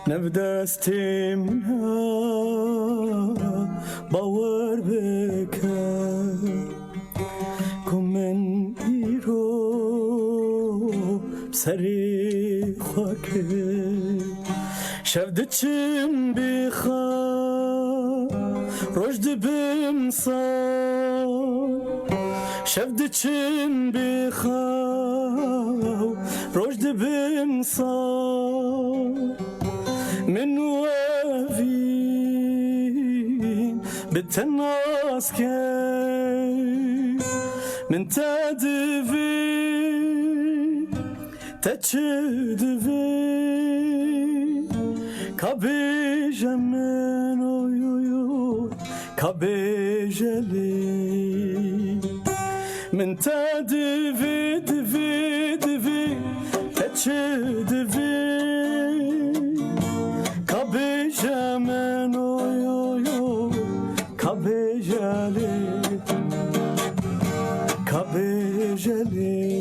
نبدستي منها باور بك كمن إيرو بسري خواك شفدتشم بخا رشد بمصار شفدتشم بخا رشد بمصار من وافين بالتناس كي من تدفي تتشدفي كبيجمن يو كبيجلي من تدفي دفي دفي تتشدفي كبيجمن يو كبيجلي كبيجلي.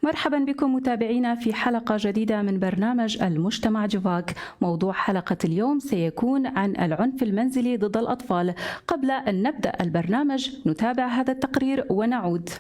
مرحبا بكم متابعينا في حلقة جديدة من برنامج المجتمع جفاك. موضوع حلقة اليوم سيكون عن العنف المنزلي ضد الأطفال. قبل أن نبدأ البرنامج نتابع هذا التقرير ونعود.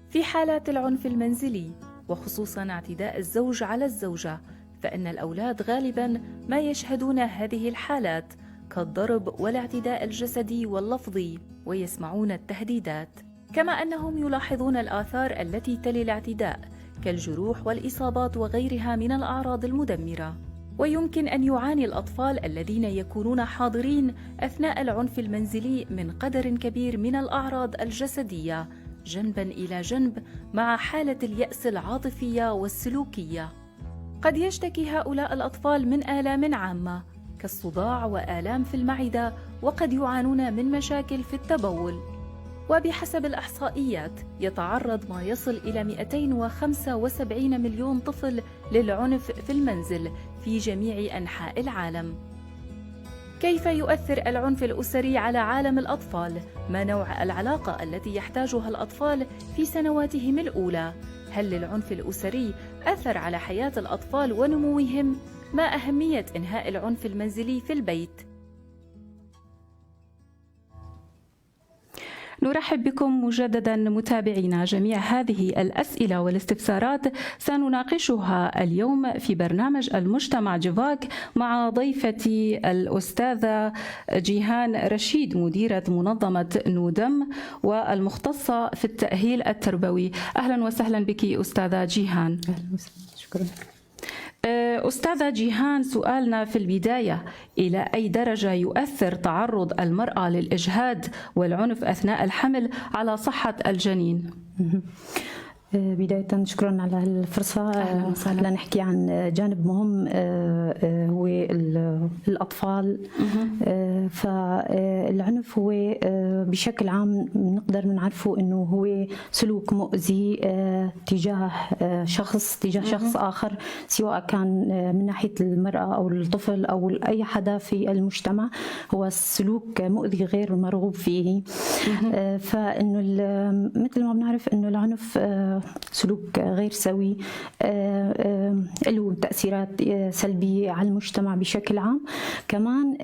في حالات العنف المنزلي وخصوصا اعتداء الزوج على الزوجة، فإن الأولاد غالبا ما يشهدون هذه الحالات كالضرب والاعتداء الجسدي واللفظي، ويسمعون التهديدات، كما أنهم يلاحظون الآثار التي تلي الاعتداء كالجروح والإصابات وغيرها من الأعراض المدمرة. ويمكن أن يعاني الأطفال الذين يكونون حاضرين أثناء العنف المنزلي من قدر كبير من الأعراض الجسدية جنبا إلى جنب مع حالة اليأس العاطفية والسلوكية. قد يشتكي هؤلاء الأطفال من آلام عامة كالصداع وآلام في المعدة، وقد يعانون من مشاكل في التبول. وبحسب الإحصائيات يتعرض ما يصل إلى 275 مليون طفل للعنف في المنزل في جميع أنحاء العالم. كيف يؤثر العنف الأسري على عالم الأطفال؟ ما نوع العلاقة التي يحتاجها الأطفال في سنواتهم الأولى؟ هل للعنف الأسري أثر على حياة الأطفال ونموهم؟ ما أهمية إنهاء العنف المنزلي في البيت؟ نرحب بكم مجددا متابعينا. جميع هذه الأسئلة والاستفسارات سنناقشها اليوم في برنامج المجتمع جفاك مع ضيفتي الأستاذة جيهان رشيد، مديرة منظمة نودم والمختصة في التأهيل التربوي. أهلا وسهلا بك أستاذة جيهان. أهلا وسهلا، شكرا. أستاذة جيهان، سؤالنا في البداية: إلى أي درجة يؤثر تعرض المرأة للإجهاد والعنف أثناء الحمل على صحة الجنين؟ بداية شكرا على الفرصة. أهلا وسهلا. لنحكي عن جانب مهم هو الأطفال. فالعنف هو بشكل عام نقدر نعرفه أنه هو سلوك مؤذي تجاه شخص، تجاه شخص آخر، سواء كان من ناحية المرأة أو الطفل أو أي حدا في المجتمع. هو سلوك مؤذي غير مرغوب فيه. فإنه مثل ما بنعرف أنه العنف سلوك غير سوي، له تأثيرات سلبية على المجتمع بشكل عام. كمان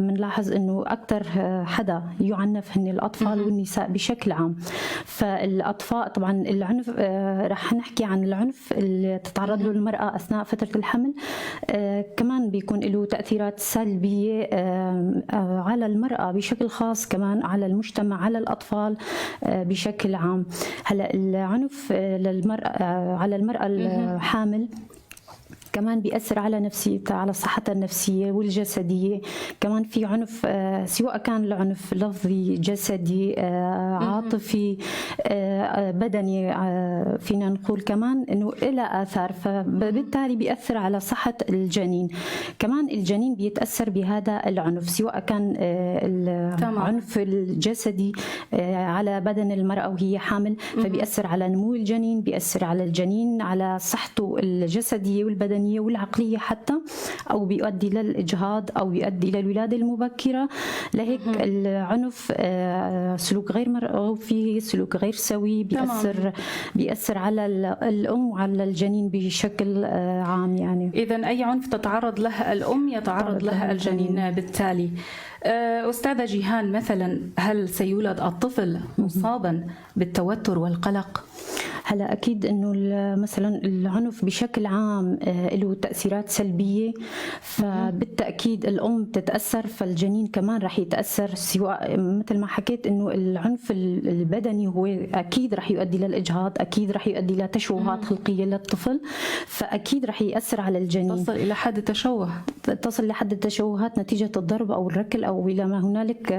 بنلاحظ إنه أكثر حدا يعنف هن الأطفال والنساء بشكل عام. فالأطفال طبعا العنف، رح نحكي عن العنف اللي تتعرض له المرأة أثناء فترة الحمل، كمان بيكون له تأثيرات سلبية على المرأة بشكل خاص، كمان على المجتمع، على الأطفال بشكل عام. هلا العنف للمرأة، على المرأة الحامل كمان بيأثر على نفسيتها، على صحتها النفسية والجسدية. كمان في عنف، سواء كان العنف لفظي، جسدي، عاطفي، بدني، فينا نقول كمان انه إلها آثار، فبالتالي بيأثر على صحة الجنين. كمان الجنين بيتأثر بهذا العنف، سواء كان العنف الجسدي على بدن المرأة وهي حامل، فبيأثر على نمو الجنين، بيأثر على الجنين، على صحته الجسدية والبدنية والعقلية حتى، أو بيؤدي للإجهاض أو بيؤدي للولادة المبكرة. لهيك العنف سلوك غير مرغوب فيه، سلوك غير سوي، بيأثر على الأم وعلى الجنين بشكل عام. يعني إذا أي عنف تتعرض له الأم يتعرض لها الجنين بالتالي. أستاذة جيهان، مثلا هل سيولد الطفل مصابا بالتوتر والقلق؟ هلا اكيد انه مثلا العنف بشكل عام له تاثيرات سلبية، فبالتاكيد الام بتتاثر، فالجنين كمان رح يتاثر. سواء مثل ما حكيت انه العنف البدني هو اكيد رح يؤدي للاجهاض، اكيد رح يؤدي لتشوهات خلقية للطفل، فاكيد رح ياثر على الجنين. تصل الى حد التشوه، تصل لحد التشوهات نتيجة الضرب او الركل او الى ما هنالك.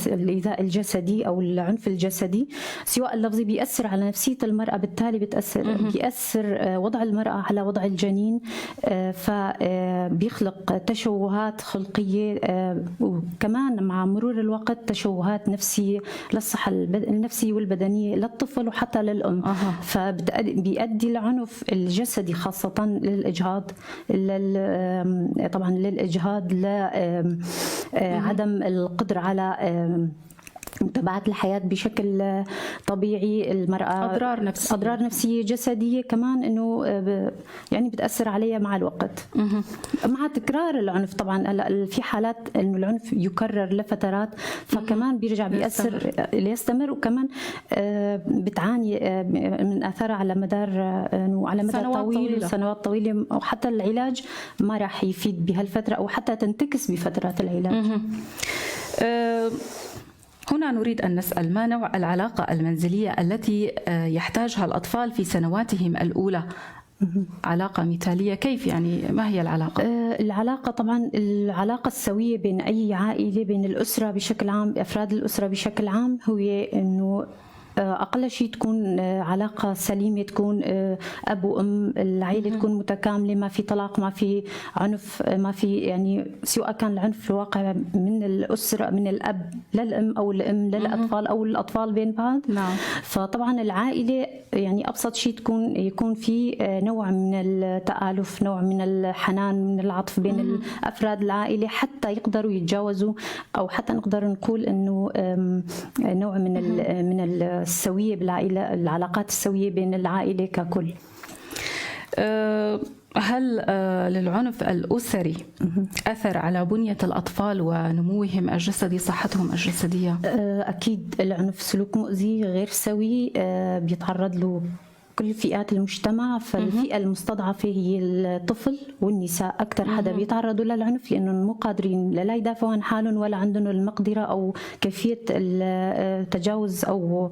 الايذاء الجسدي او العنف الجسدي سواء اللفظي بيأثر على نفسية المراة، بالتالي بيأثر وضع المرأة على وضع الجنين، فبيخلق تشوهات خلقية، وكمان مع مرور الوقت تشوهات نفسية للصحة النفسية والبدنية للطفل وحتى للأم. فبيؤدي العنف الجسدي خاصة للإجهاض، طبعا للإجهاض، لعدم القدرة على متابعة الحياة بشكل طبيعي. المرأة أضرار نفسية، أضرار نفسية جسدية كمان، إنه يعني بتأثر عليها مع الوقت، مع تكرار العنف. طبعا هلا في حالات إنه العنف يكرر لفترات، فكمان بيرجع بيأثر ليستمر، وكمان بتعاني من آثارها على مدار على مدى طويل، سنوات طويلة، وحتى العلاج ما راح يفيد بهالفترة، أو حتى تنتكس بفترات العلاج. هنا نريد أن نسأل: ما نوع العلاقة المنزلية التي يحتاجها الأطفال في سنواتهم الأولى؟ علاقة مثالية كيف يعني؟ ما هي العلاقة؟ العلاقة طبعا العلاقة السوية بين أي عائلة، بين الأسرة بشكل عام، أفراد الأسرة بشكل عام، هو أنه أقل شيء تكون علاقة سليمة، تكون أب وأم، العائلة تكون متكاملة، ما في طلاق، ما في عنف، ما في يعني سواء كان العنف الواقع من الأسرة، من الأب للأم أو الأم للأطفال أو الأطفال بين بعض. نعم. فطبعا العائلة يعني أبسط شيء يكون في نوع من التآلف، نوع من الحنان، من العطف بين أفراد العائلة، حتى يقدروا يتجاوزوا، أو حتى نقدر نقول إنه نوع من السوية بالعائلة، العلاقات السوية بين العائلة ككل. هل للعنف الأسري أثر على بنية الأطفال ونموهم الجسدي، صحتهم الجسدية؟ أكيد العنف سلوك مؤذي غير سوي، بيتعرض له كل فئات المجتمع. فالفئة المستضعفة هي الطفل والنساء، أكثر حدا بيتعرضوا للعنف، لأنهم مو قادرين لا يدافعوا عن حالهم ولا عندهم المقدرة أو كيفية التجاوز أو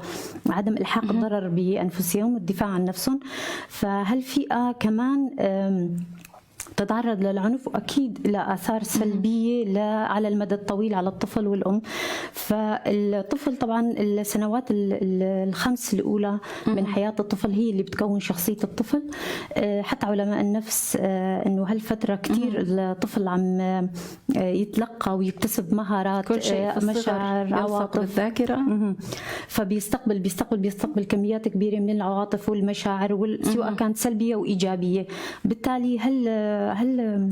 عدم إلحاق الضرر بأنفسهم والدفاع عن نفسهم. فهالفئة كمان تتعرض للعنف، واكيد لها اثار سلبية على المدى الطويل على الطفل والام. فالطفل طبعا السنوات الخمس الاولى من حياة الطفل هي اللي بتكون شخصية الطفل. حتى علماء النفس انه هالفترة كثير الطفل عم يتلقى ويكتسب مهارات، كل شيء، مشاعر، عواطف، الذاكرة. فبيستقبل بيستقبل بيستقبل كميات كبيرة من العواطف والمشاعر، سواء كانت سلبية وايجابية. بالتالي هل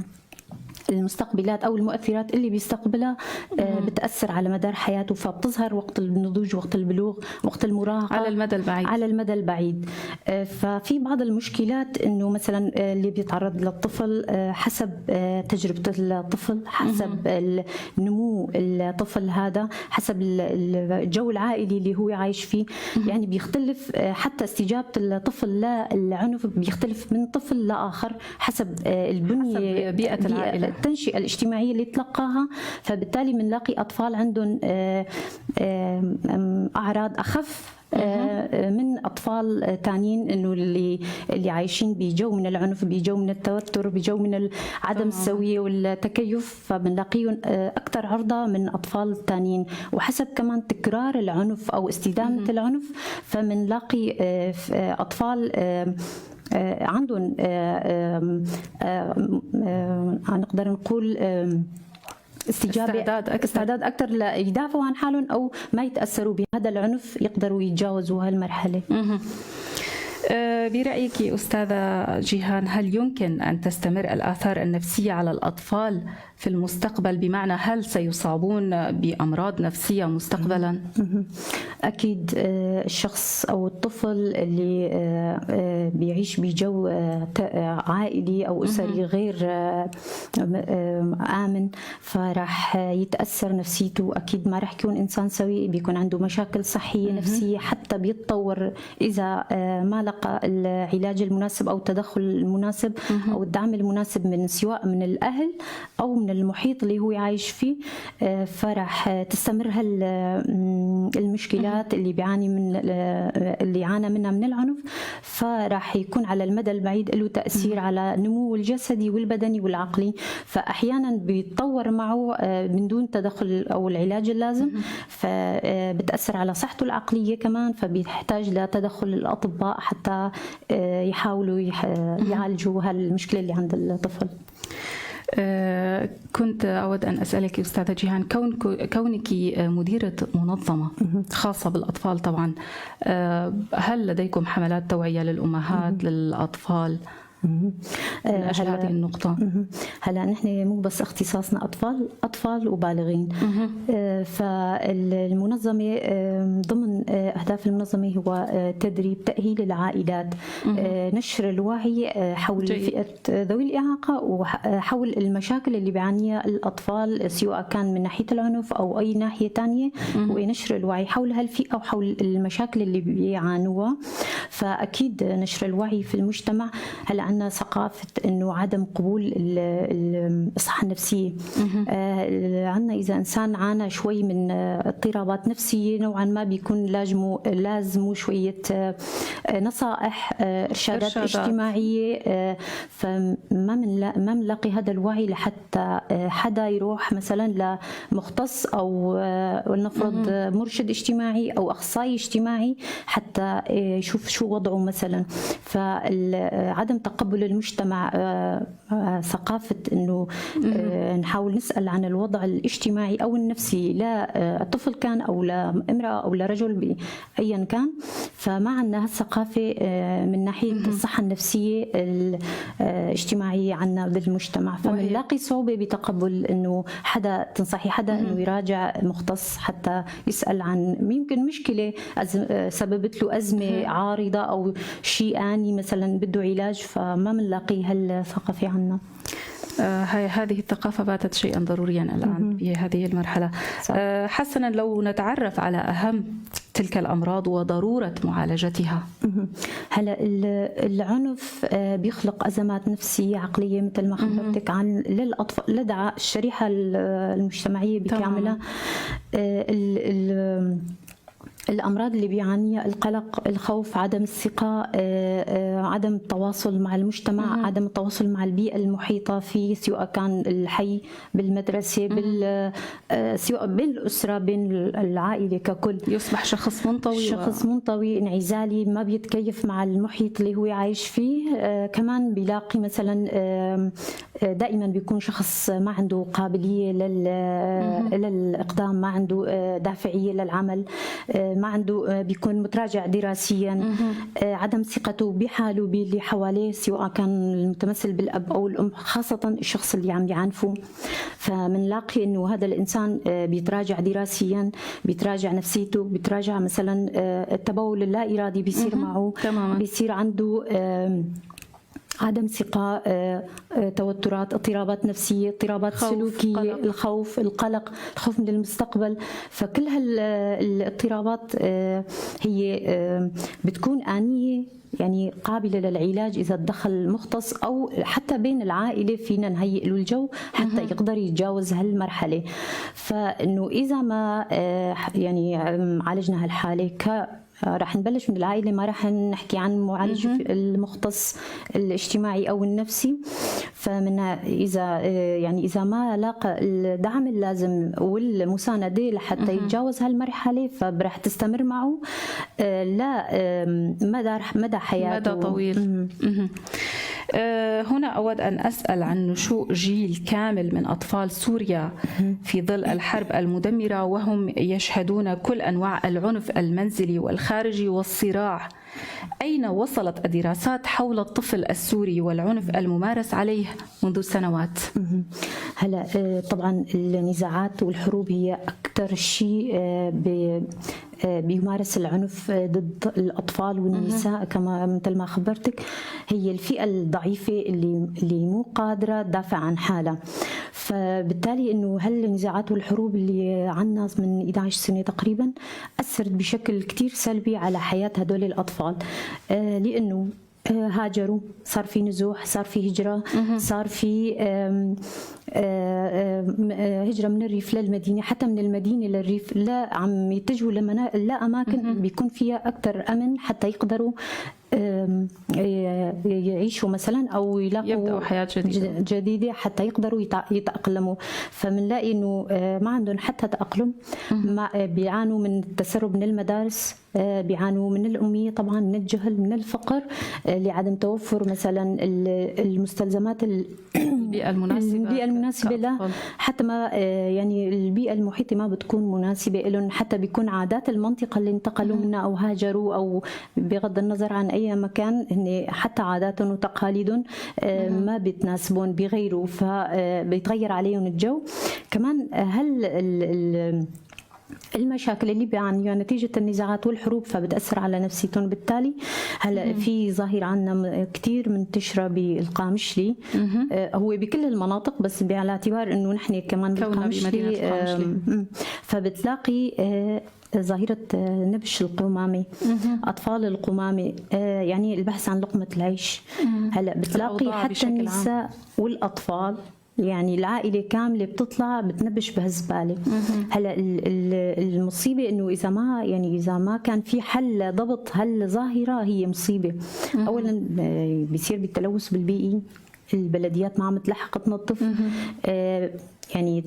المستقبلات او المؤثرات اللي بيستقبلها بتاثر على مدار حياته، فبتظهر وقت النضوج، وقت البلوغ، وقت المراهقه، على المدى البعيد. على المدى البعيد. ففي بعض المشكلات انه مثلا اللي بيتعرض للطفل حسب تجربه الطفل، حسب نمو الطفل هذا، حسب الجو العائلي اللي هو عايش فيه، يعني بيختلف حتى استجابة الطفل للعنف بيختلف من طفل لاخر حسب البنيه، حسب بيئة العائلة. التنشئه الاجتماعية اللي تلقاها. فبالتالي بنلاقي اطفال عندهم اعراض اخف من اطفال تانيين انه اللي عايشين بجو من العنف، بجو من التوتر، بجو من عدم السوية والتكيف، فبنلاقيهم اكثر عرضه من اطفال تانيين. وحسب كمان تكرار العنف او استدامه العنف، فبنلاقي اطفال عندهم نقدر نقول استجابة، استعداد أكثر. استعداد اكثر ليدافعوا عن حالهم او ما يتاثروا بهذا العنف، يقدروا يتجاوزوا هالمرحله. برأيك أستاذة جيهان، هل يمكن أن تستمر الآثار النفسية على الأطفال في المستقبل؟ بمعنى هل سيصابون بأمراض نفسية مستقبلا؟ أكيد، الشخص أو الطفل اللي بيعيش بجو عائلي أو أسري غير آمن، فراح يتأثر نفسيته. أكيد ما راح يكون إنسان سوي، بيكون عنده مشاكل صحية نفسية، حتى بيتطور إذا ما لقى العلاج المناسب أو التدخل المناسب أو الدعم المناسب من سواء من الأهل أو من المحيط اللي هو عايش فيه. فراح تستمر المشكلات اللي بيعاني من اللي عانى منها من العنف، فراح يكون على المدى البعيد له تأثير على نموه الجسدي والبدني والعقلي. فأحيانا بيتطور معه من دون تدخل أو العلاج اللازم، فبتأثر على صحته العقلية كمان، فبيحتاج لتدخل الأطباء حتى يحاولوا يعالجوا هالمشكلة اللي عند الطفل. كنت أود أن أسألك أستاذة جيهان، كونك مديرة منظمة خاصة بالأطفال طبعا، هل لديكم حملات توعية للأمهات للأطفال من أجل هذه النقطة؟ هلا نحن مو بس اختصاصنا أطفال، أطفال وبالغين. فالمنظمة ضمن أهداف المنظمة هو تدريب، تأهيل العائلات، نشر الوعي حول فئة ذوي الإعاقة وحول المشاكل اللي بيعانيها الأطفال، سواء كان من ناحية العنف أو أي ناحية تانية، ونشر الوعي حول هالفئة وحول المشاكل اللي بيعانوها. فأكيد نشر الوعي في المجتمع. هلا عندنا ثقافة إنه عدم قبول الصحة النفسية. عندنا إذا إنسان عانى شوي من اضطرابات نفسية نوعا ما بيكون لازمه شوية نصائح، إرشادات اجتماعية. فما ما بنلاقي هذا الوعي لحتى حدا يروح مثلا لمختص أو ولنفرض مرشد اجتماعي أو أخصائي اجتماعي حتى يشوف شو وضعه مثلا. فعدم تقبل المجتمع ثقافة إنه نحاول نسأل عن الوضع الاجتماعي أو النفسي لا الطفل كان أو لامرأة أو لرجل أيا كان، فما عندنا هالثقافة من ناحية الصحة النفسية الاجتماعية عندنا بالمجتمع. فبنلاقي صعوبة بتقبل إنه حدا تنصحي حدا إنه يراجع مختص حتى يسأل عن يمكن مشكلة سببت له أزمة عارضة أو شيء آني مثلا بده علاج، فما بنلاقي هالثقافة عنا. هذه الثقافة باتت شيئا ضروريا الآن في هذه المرحلة. حسنا، لو نتعرف على أهم تلك الأمراض وضرورة معالجتها. هلا العنف بيخلق أزمات نفسية عقلية مثل ما خبرتك عن للأطفال، لدى الشريحة المجتمعية بكاملها. الأمراض اللي بيعانيها القلق، الخوف، عدم الثقة، عدم التواصل مع المجتمع، عدم التواصل مع البيئة المحيطة فيه، سواء كان الحي، بالمدرسة، سواء بين الأسرة، بين العائلة ككل. يصبح شخص منطوي، شخص منطوي انعزالي، ما بيتكيف مع المحيط اللي هو عايش فيه. كمان بيلاقي مثلا دائما بيكون شخص ما عنده قابلية للإقدام، ما عنده دافعية للعمل. ما عنده، بيكون متراجع دراسيا، عدم ثقته بحاله باللي حواليه، سواء كان المتمثل بالأب أو الأم، خاصة الشخص اللي عم يعنفه. فمنلاقي إنه هذا الإنسان بيتراجع دراسيا، بيتراجع نفسيته، بيتراجع مثلا التبول اللا إرادي بيصير معه، بيصير عنده عدم ثقة، توترات، اضطرابات نفسية، اضطرابات خوف، سلوكية، قلق. الخوف، القلق، الخوف من المستقبل. فكل هالاضطرابات هي بتكون آنية، يعني قابلة للعلاج إذا تدخل مختص، أو حتى بين العائلة فينا نهيئ له الجو حتى يقدر يتجاوز هالمرحلة. فإنه إذا ما يعني عالجنا هالحالة رح نبلش من العائلة، ما رح نحكي عن معالج المختص الاجتماعي أو النفسي. فمن إذا يعني إذا ما لاقى الدعم اللازم والمساندة لحتى يتجاوز هالمرحلة، فرح تستمر معه لا مدى حياته، مدى طويل. هنا أود أن أسأل عن نشوء جيل كامل من أطفال سوريا في ظل الحرب المدمرة، وهم يشهدون كل أنواع العنف المنزلي والخارجي والصراع. أين وصلت الدراسات حول الطفل السوري والعنف الممارس عليه منذ سنوات؟ هلا طبعا النزاعات والحروب هي أكثر شيء بيمارس العنف ضد الأطفال والنساء، كما مثل ما خبرتك هي الفئة الضعيفة اللي مو قادرة تدافع عن حالها. فبالتالي إنه هالنزاعات والحروب اللي عنا من 11 سنة تقريبا أثرت بشكل كتير سلبي على حياة هدول الأطفال، لأنه هاجروا، صار في نزوح، صار في هجرة، صار في هجرة من الريف للمدينة، حتى من المدينة للريف، لا عم يتجهوا لأماكن بيكون فيها أكثر أمن حتى يقدروا يعيشوا مثلا أو يلاقوا يبدأوا حياة جديدة. جديدة حتى يقدروا يتأقلموا. فمنلاقي إنه ما عندهم حتى تأقلم، بيعانوا من التسرب من المدارس، بيعانوا من الأمية طبعا، من الجهل، من الفقر، لعدم توفر مثلا المستلزمات البيئة المناسبة البيئة المناسبة لا، كأطفال. حتى ما يعني البيئة المحيطة ما بتكون مناسبة لهم، حتى بيكون عادات المنطقة اللي انتقلوا منها أو هاجروا أو بغض النظر عن أي مكان، هن حتى عاداتهم وتقاليدهم ما بتناسبهم، بيغيروا، فبيتغير عليهم الجو. كمان هل المشاكل اللي بيعانيوها نتيجة النزاعات والحروب فبتأثر على نفسيتهم. بالتالي هلا في ظاهرة عندنا كثير منتشرة بالقامشلي، هو بكل المناطق، بس على اعتبار انه نحن كمان كوننا بالقامشلي، بمدينة القامشلي. فبتلاقي ظاهرة نبش القمامة، أطفال القمامة، يعني البحث عن لقمة العيش. هلا بتلاقي الأوضاع حتى بشكل عام. النساء والأطفال، يعني العائلة كاملة بتطلع بتنبش بهالزبالة. هلا المصيبة إنه إذا ما كان في حل ضبط هالظاهرة هي مصيبة. أولاً، بيصير بالتلوث بالبيئي، البلديات ما عم تلحق تنظف. يعني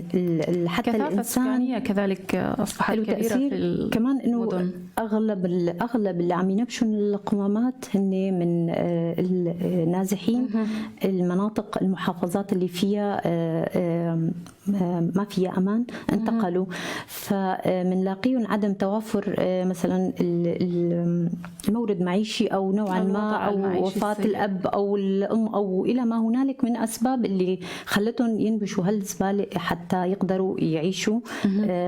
حتى كثافة الإنسان السكانية كذلك أصبحت له كبيرة تأثير. في كمان إنه المدن. أغلب اللي عم ينبشوا القمامات هن من النازحين، المناطق المحافظات اللي فيها ما فيها أمان انتقلوا، فمنلاقيهم عدم توافر مثلا المورد معيشي أو نوعا ما، الوضع أو المعيشي وفاة السيء. الأب أو الأم أو إلى ما هنالك من أسباب اللي خلتهم ينبشوا هالزبالة حتى يقدروا يعيشوا،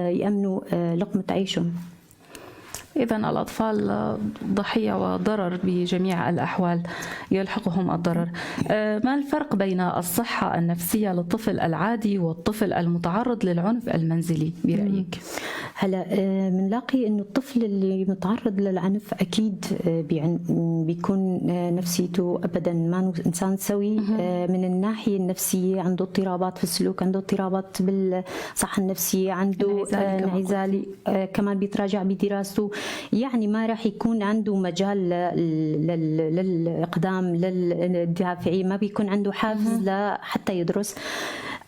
يأمنوا لقمة عيشهم. إذن الأطفال ضحية وضرر بجميع الأحوال، يلحقهم الضرر. ما الفرق بين الصحة النفسية للطفل العادي والطفل المتعرض للعنف المنزلي برأيك؟ هلا بنلاقي إنه الطفل اللي متعرض للعنف أكيد بيكون نفسيته أبداً ما هو إنسان سوي. من الناحية النفسية عنده اضطرابات في السلوك، عنده اضطرابات بالصحة النفسية، عنده انعزالي كما قلت. انعزالي، كمان بيتراجع بدراسته، يعني ما راح يكون عنده مجال للإقدام للدافعي، ما بيكون عنده حافز لحتى يدرس.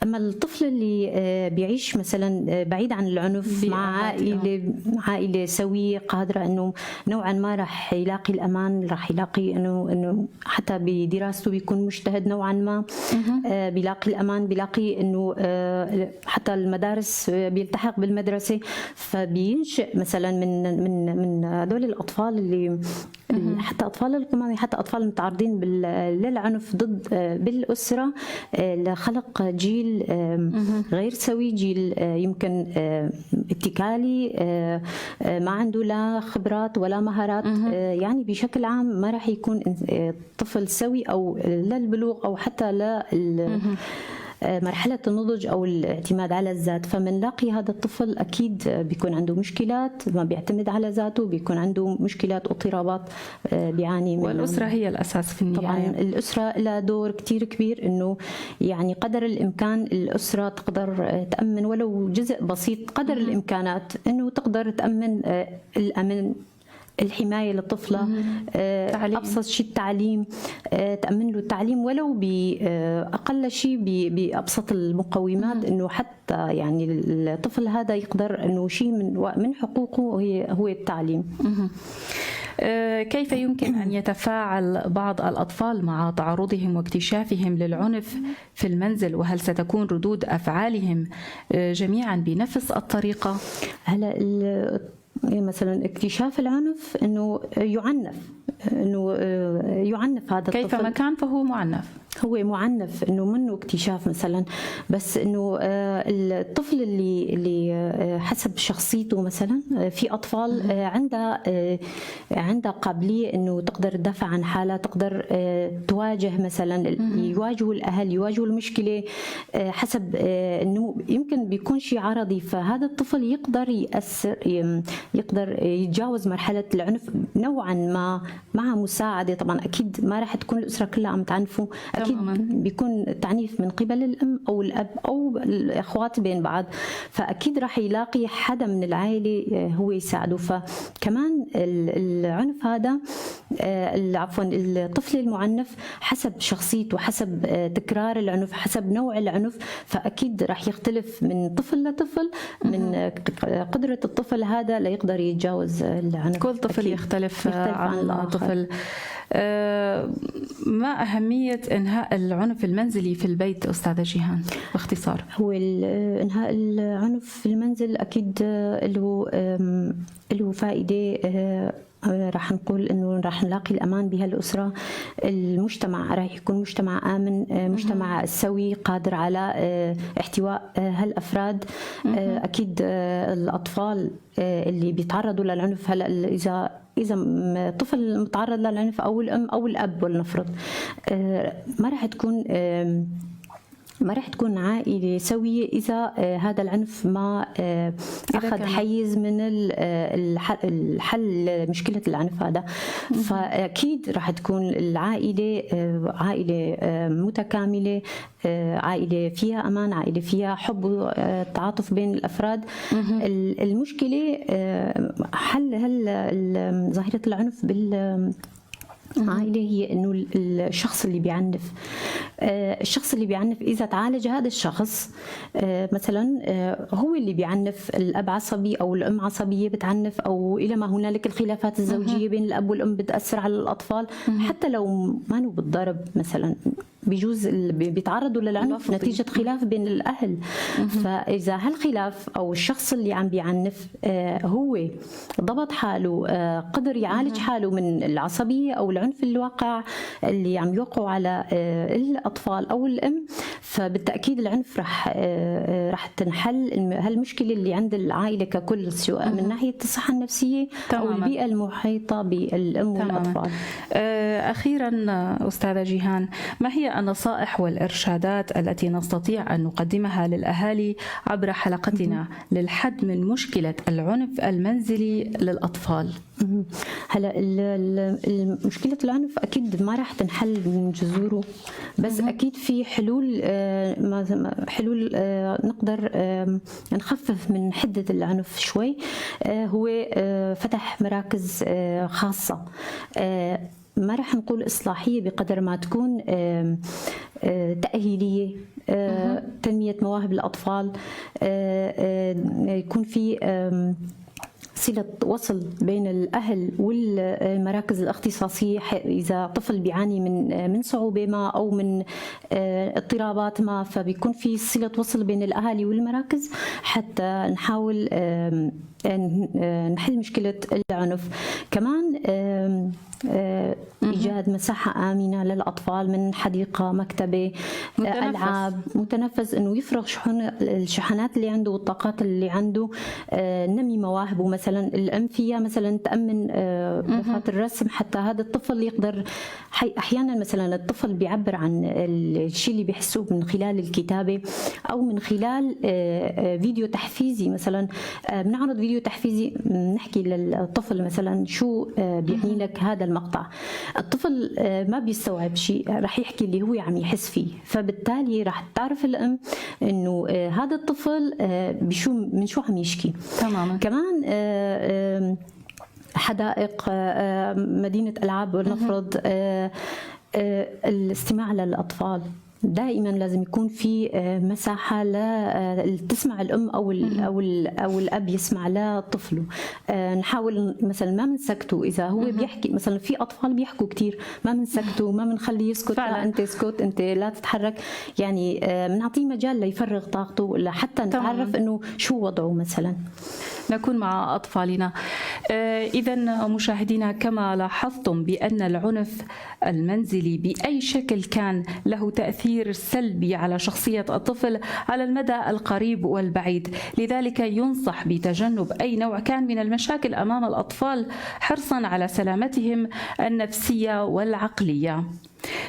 اما الطفل اللي بيعيش مثلا بعيد عن العنف بيئة مع هادئة. عائلة سويه قادرة انه نوعا ما رح يلاقي الامان، رح يلاقي انه حتى بدراسته بيكون مجتهد نوعا ما، بيلاقي الامان، بيلاقي انه حتى المدارس، بيلتحق بالمدرسه، فبينشئ مثلا من هدول الاطفال اللي حتى اطفال القمامة، حتى اطفال المتعرضين للعنف ضد بالاسره، لخلق جيل غير سوي، جيل يمكن اتكالي، ما عنده لا خبرات ولا مهارات، يعني بشكل عام ما راح يكون طفل سوي او للبلوغ او حتى لل مرحلة النضج أو الاعتماد على الذات. فمنلاقي هذا الطفل أكيد بيكون عنده مشكلات، ما بيعتمد على ذاته، بيكون عنده مشكلات، اضطرابات، بيعاني من والأسرة هي الأساس في طبعا النهاية. الأسرة لها دور كتير كبير، إنه يعني قدر الإمكان الأسرة تقدر تأمن ولو جزء بسيط قدر الإمكانات، إنه تقدر تأمن الأمن، الحماية للطفلة، تعليم. أبسط شيء التعليم، تأمن له التعليم ولو بأقل شيء، بأبسط المقومات، إنه حتى يعني الطفل هذا يقدر إنه شيء من حقوقه هو التعليم. كيف يمكن أن يتفاعل بعض الأطفال مع تعرضهم واكتشافهم للعنف في المنزل، وهل ستكون ردود أفعالهم جميعا بنفس الطريقة؟ هلا مثلا اكتشاف العنف انه يعنف، انه يعنف هذا كيف الطفل ما كان فهو معنف. هو معنف، انه منه اكتشاف مثلا، بس انه الطفل اللي حسب شخصيته مثلا، في اطفال عندها قابلية انه تقدر تدافع عن حالها، تقدر تواجه مثلا، يواجهوا الاهل، يواجهوا المشكلة، حسب انه يمكن بيكون شيء عرضي، فهذا الطفل يقدر ياثر، يقدر يتجاوز مرحلة العنف نوعا ما مع مساعدة طبعا. اكيد ما راح تكون الاسرة كلها عم تعنفه، اكيد بيكون تعنيف من قبل الام او الاب او الاخوات بين بعض، فاكيد راح يلاقي حدا من العائلة هو يساعده. فكمان العنف هذا، عفوا، الطفل المعنف حسب شخصيته، حسب تكرار العنف، حسب نوع العنف، فاكيد راح يختلف من طفل لطفل من قدره الطفل هذا ليقدر يتجاوز العنف. كل طفل أكيد. يختلف يختلف عن الآخر. طفل. ما أهمية إنهاء العنف المنزلي في البيت أستاذة جيهان باختصار؟ هو انهاء العنف في المنزل اكيد له فائده، راح نقول انه راح نلاقي الامان بهالاسره، المجتمع راح يكون مجتمع امن، مجتمع سوي قادر على احتواء هالافراد. اكيد الاطفال اللي بيتعرضوا للعنف، هلا اذا طفل متعرض للعنف او الام او الاب ولنفرض، ما راح تكون عائلة سوية إذا هذا العنف ما إذا أخذ حيز من الحل مشكلة العنف هذا. فأكيد راح تكون العائلة عائلة متكاملة، عائلة فيها أمان، عائلة فيها حب وتعاطف بين الأفراد. المشكلة حل ظاهرة العنف بال عائلة هي انه الشخص اللي بيعنف، الشخص اللي بيعنف اذا تعالج هذا الشخص، مثلا هو اللي بيعنف، الاب عصبي او الام عصبية بتعنف او الى ما هنالك، الخلافات الزوجية بين الاب والام بتاثر على الاطفال، حتى لو ما بالضرب مثلا، بيجوز بيتعرضوا للعنف لفظي. نتيجة خلاف بين الأهل. فإذا هالخلاف أو الشخص اللي عم بيعنف هو ضبط حاله، قدر يعالج حاله من العصبية أو العنف الواقع اللي عم يوقعوا على الأطفال أو الأم، فبالتأكيد العنف رح تنحل هالمشكلة اللي عند العائلة ككل، سواء من ناحية الصحة النفسية أو البيئة المحيطة بالأم والأطفال. أخيرا أستاذة جيهان، ما هي النصائح والإرشادات التي نستطيع أن نقدمها للأهالي عبر حلقتنا للحد من مشكلة العنف المنزلي للأطفال؟ هلا مشكلة العنف أكيد ما راح تنحل من جذوره، بس أكيد في حلول، حلول نقدر نخفف من حدة العنف شوي، هو فتح مراكز خاصة. ما رح نقول إصلاحية بقدر ما تكون تأهيلية، تنمية مواهب الأطفال، يكون في صلة وصل بين الأهل والمراكز الاختصاصية. إذا طفل بيعاني من صعوبة ما أو من اضطرابات ما، فبيكون في صلة وصل بين الأهالي والمراكز حتى نحاول نحل مشكلة العنف. كمان إيجاد مساحة آمنة للأطفال من حديقة، مكتبة، متنفس. ألعاب، متنفس، إنه يفرغ الشحنات اللي عنده والطاقات اللي عنده، نمي مواهبه. مثلا الأم فيها مثلا تأمن دفاتر الرسم حتى هذا الطفل يقدر. أحيانا مثلا الطفل بيعبر عن الشيء اللي بيحسوه من خلال الكتابة أو من خلال فيديو تحفيزي. مثلا بنعرض فيديو تحفيزي، بنحكي للطفل مثلا شو بيعني لك هذا المقطع. الطفل ما بيستوعب شيء، رح يحكي اللي هو عم يحس فيه، فبالتالي رح تعرف الأم إنه هذا الطفل من شو عم يشكي. كمان حدائق، مدينة ألعاب ولنفرض، الاستماع للأطفال. دائما لازم يكون في مساحة تسمع الأم أو الأب يسمع لطفله. نحاول مثلا ما بنسكته إذا هو بيحكي. مثلا في أطفال بيحكوا كتير، ما بنسكته، ما بنخليه يسكت، لا أنت اسكت، أنت لا تتحرك. بنعطيه مجال ليفرغ طاقته لحتى نتعرف إنه شو وضعه مثلا. نكون مع أطفالنا. إذا مشاهدينا، كما لاحظتم بأن العنف المنزلي بأي شكل كان له تأثير سلبي على شخصية الطفل على المدى القريب والبعيد، لذلك ينصح بتجنب أي نوع كان من المشاكل أمام الأطفال حرصا على سلامتهم النفسية والعقلية.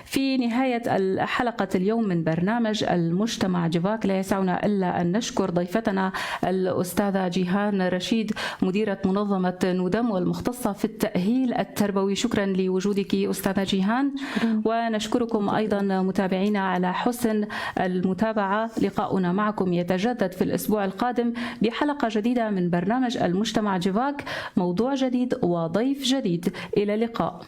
في نهاية الحلقة اليوم من برنامج المجتمع جيفاك، لا يسعنا إلا أن نشكر ضيفتنا الأستاذة جيهان رشيد، مديرة منظمة نودم والمختصة في التأهيل التربوي. شكرا لوجودك أستاذة جيهان. شكرا. ونشكركم أيضا متابعينا على حسن المتابعة. لقاؤنا معكم يتجدد في الأسبوع القادم بحلقة جديدة من برنامج المجتمع جيفاك، موضوع جديد وضيف جديد. إلى اللقاء.